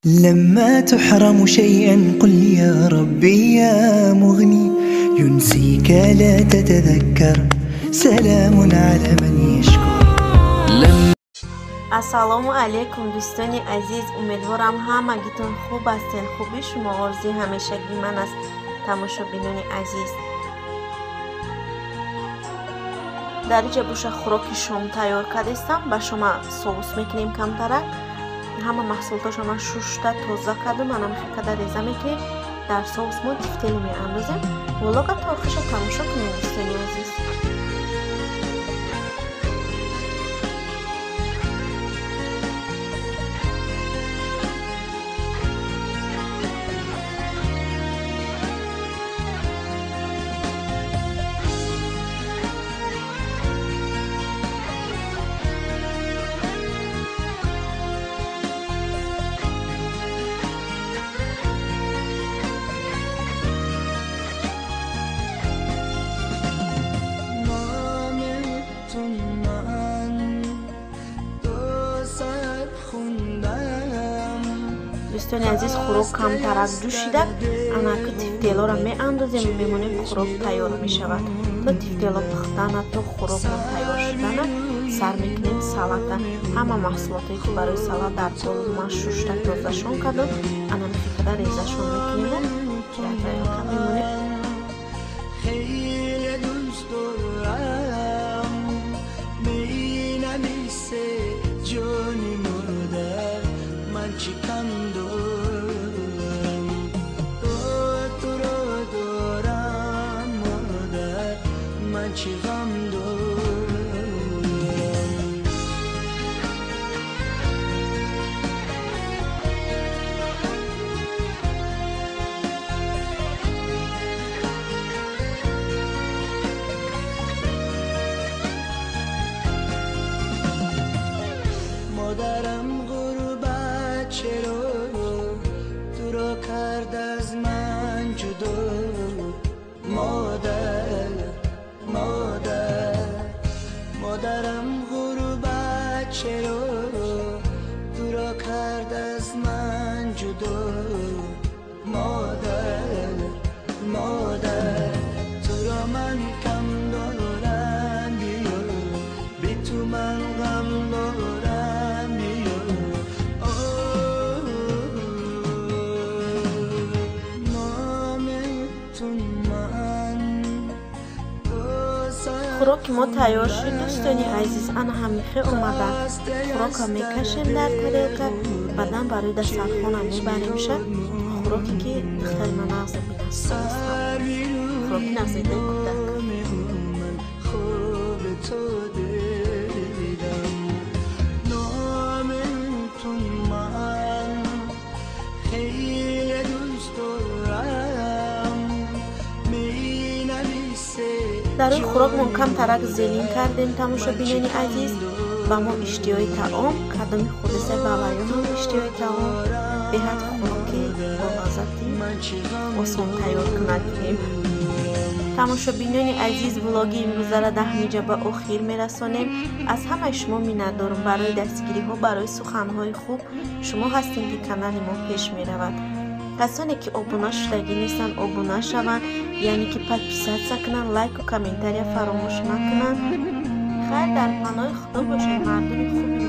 لما تحرم شيئا قل يا ربي يا مغني ينسيك لا تتذكر سلام على من يشكر. Ассалому алайкум, дӯстони азиз, умедворам ҳамагитон хуб ҳастен. Хуби шумо орзуи ҳамешагии ман аст, тамошобинони азиз. Дар инҷа боша хӯроки шом тайёр кардастам. Ба шума соус мекунем камтарак. Ҳама маҳсулоташро ман шушта тоза кардам, манам хеле реза мекунем. Дар соус мо тифтелӣ меандозем. Влога то охирша тамошо кунем, дӯстони азиз. Дӯстони азиз, хӯрок камтарак ҷӯшида, анаки тифтелоро меандозем, мемонем, хӯрок тайёр мешавад. То тифтело пухтана, то хӯрокмон тайёр шудана, сар мекунем салата. Ҳама маҳсулотое ки барои салат дар кор ман шушта тозашон кардам, ана мехекада резашон мекунему дар тарелка мемонем. مادرم غربت چرا تو را کرد از من جدا؟ مادر مادر مادرم غربت چرا تو را کرد از من جدا؟ مادر مادر تو را من کم دارم، بیا بی تو من غم دارم. Хӯроки мо тайёр шуд, дӯстони азиз. Ана ҳамихе омада хӯрокро мекашем дар тарелка, баъдан барои дастархона мебаремша. Хӯроке ки духтари ман нағз мебинад, хӯроки нағзидаи кӯдак. Дар рӯи хӯрокмон камтарак зелин кардем, тамошобинони азиз. Ба мо иштиҳои таом, кадоми хӯрдаса ба ваёнам иштиҳои таом. Беҳад хӯроки болаззати осон тайёр кунадем. Тамошобинони азиз, влоги имрӯзаро дар ҳаминҷа ба охир мерасонем. Аз ҳамаи шумо миннатдорам барои дастгириҳо, барои суханҳои хуб. Шумо ҳастем ки канали мо пеш меравад. Касоне ки обуна шудагӣ нестанд, обуна шаванд, яъне ки подписаться кунанд, лайку комментария фаромӯш накунанд. Хайр, дар паноҳи Худо бошед, мардуми хуби.